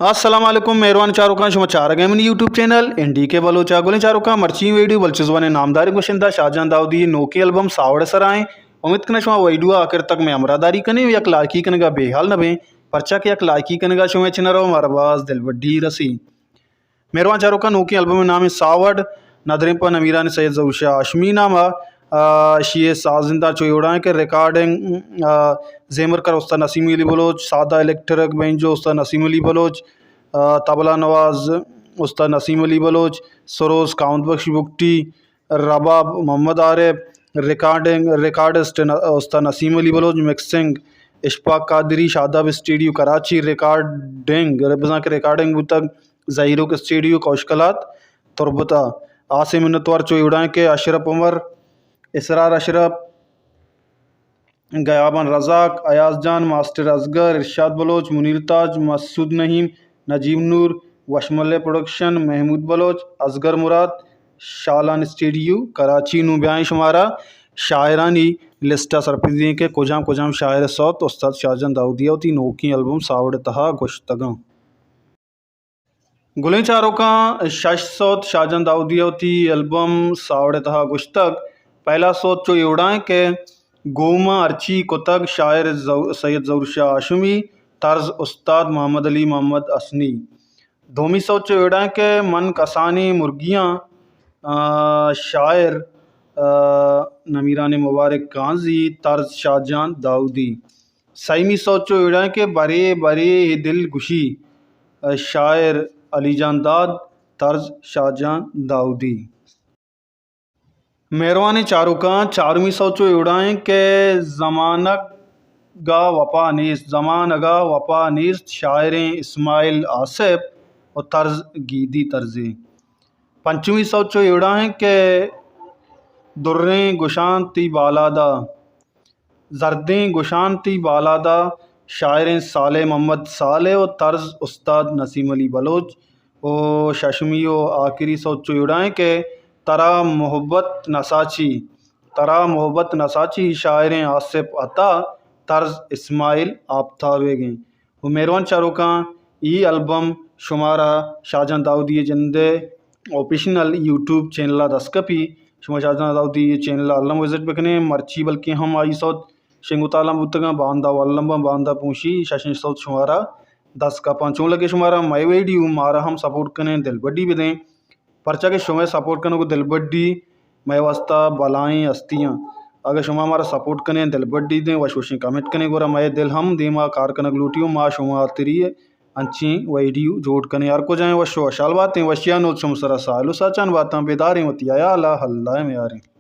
السلام علیکم، مہروان چاروکاں، شما چارگ ءَ منی یوٹیوب چینل این ڈی کے بلوچ ءَ۔ گلیں چاروکاں، مرچی ویڈیو بلوچی زبان ءِ نامداریں گوشندہ شاہجان داؤدی ءِ نوکیں البم ساوڑ ءِ سرا ایں۔ امید کناں شما ویڈیو ءَ آخر تک مئے ہمراہ داری کنیں ءُ یک لائکی کنگ ءَ بے حال نہ بیں، پرچا کہ یک لائکی کنگ ءَ شمئے چنر ءَ مارا باز دلبڈی رسی۔ مہروان چاروکاں، نوکیں البم ءِ نام ایں ساوڑ، ندریں پہ نمیران سید ظہور شاہ ہاشمی نام ءَ، آ، اشی ءِ سازندہ چو اے وڑا ایں کہ ریکارڈنگ، آ، زیمر کار استاد نسیم علی بلوچ، سادہ الیکٹرک بینجو استاد نسیم علی بلوچ، آ، طبلہ نواز استاد نسیم علی بلوچ، سروز کامت بخش بگٹی، رباب محمد عارف، ریکارڈنگ، ریکارڈسٹ ن-، استاد نسیم علی بلوچ، مکسنگ اشفاق قادری، شاداب اسٹوڈیو کراچی، ریکارڈنگ، بزاں کہ ریکارڈنگ بوتگ زہیروک اسٹوڈیو کوشکلات تربت ءَ۔ ہاسیں منتوار چو اے وڑا ایں کہ اشرف عمر، اسرار اشرف، گیابان رزاق، ایاز جان، ماسٹر اصغر، ارشاد بلوچ، منیر تاج، مسعود نعیم، نجیب نور، وشملے پروڈکشن، محمود بلوچ، اصغر مراد، شالان اسٹوڈیو کراچی۔ نوں بیائیں شمارا شاعرانی لسٹ ءَ سرپدی دیں کہ کجام کجام شاعر ءِ سوت استاد شاہجان داؤدی ءَ وتی نوکیں البم ساوڑ ءِ تہا گوشتگاں۔ گلیں چاروکاں، شش سوت شاہجان داؤدی ءَ وتی البم ساوڑ ءِ تہا گوشتگ۔ پہلا سوت چو اے وڑا ایں کہ گوں ما ہرچی کتگ، شاعر زو-، سید ظہور شاہ ہاشمی، طرز استاد محمد علی محمد حسنی۔ دومی سوت چو اے وڑا ایں کہ من کسانیں مرگیاں، آ، شاعر، آ، نمیران مبارک قاضی، طرز شاہجان داؤدی۔ سئیمی سوت چو اے وڑا ایں کہ برے برے اے دل گشی، شاعر علی جان داد، طرز شاہجان داؤدی۔ مہروانیں چاروکاں، چارمی سوت چو اے وڑا ایں کہ زمانگ ءَ وپا نیست، زمانگ ءَ وپا نیست، شاعریں اسماعیل آصف ءُ طرز گیدی طرزی۔ پنچمی سوت چو اے وڑا ایں کہ دریں گشان تئی بالاد ءَ، زردیں گشان تئی بالاد ءَ، شاعریں صالح محمد صالح ءُ طرز استاد نسیم علی بلوچ۔ ءُ ششمی ءُ آخری سوت چو اے وڑا ایں کہ ترا محبت نساچی، ترا محبت نساچی، شاعریں آصف عطا، طرز اسماعیل آپتابیگ ایں۔ ءُ مہروان چاروکاں، اے البم شمارا شاہجان داؤدی ءِ جند ءِ آفیشنل یوٹیوب چینل ءَ دست کپی۔ شما شاہجان داؤدی ءِ چینل ءَ الم وزٹ بکنیں، مرچی بلکیں ہم آئی سوت شنگ ءُ تالان بوتگاں، باندا ءُ الم باں، باندا پونشی ششیں سوت شمارا دست کپاں۔ چون لگے شمارا مئے ویڈیو؟ مارا ہم سپورٹ کنیں، دلبڈی بدیں، پرچا کہ شمئے سپورٹ کنگ ءُ دلبڈی مئے واستہ بلائیں ہستی آں۔ اگہ شما مارا سپورٹ کنیں، دلبڈی دیں، وش وشیں کمنٹ کنیں، گڑا مئے دل ہم دیما کار کنگ لوٹی ءُ ما شما ہاتری انچیں ویڈیو جوڑ کنیں۔ ہر کجائیں وش ءُ وشحال باتیں، وشیانی نود شمئے سرا ساہیل ءُ ساچان باتاں، بیداریں وتی ہیال ءَ، اللہ ءَ میاریں۔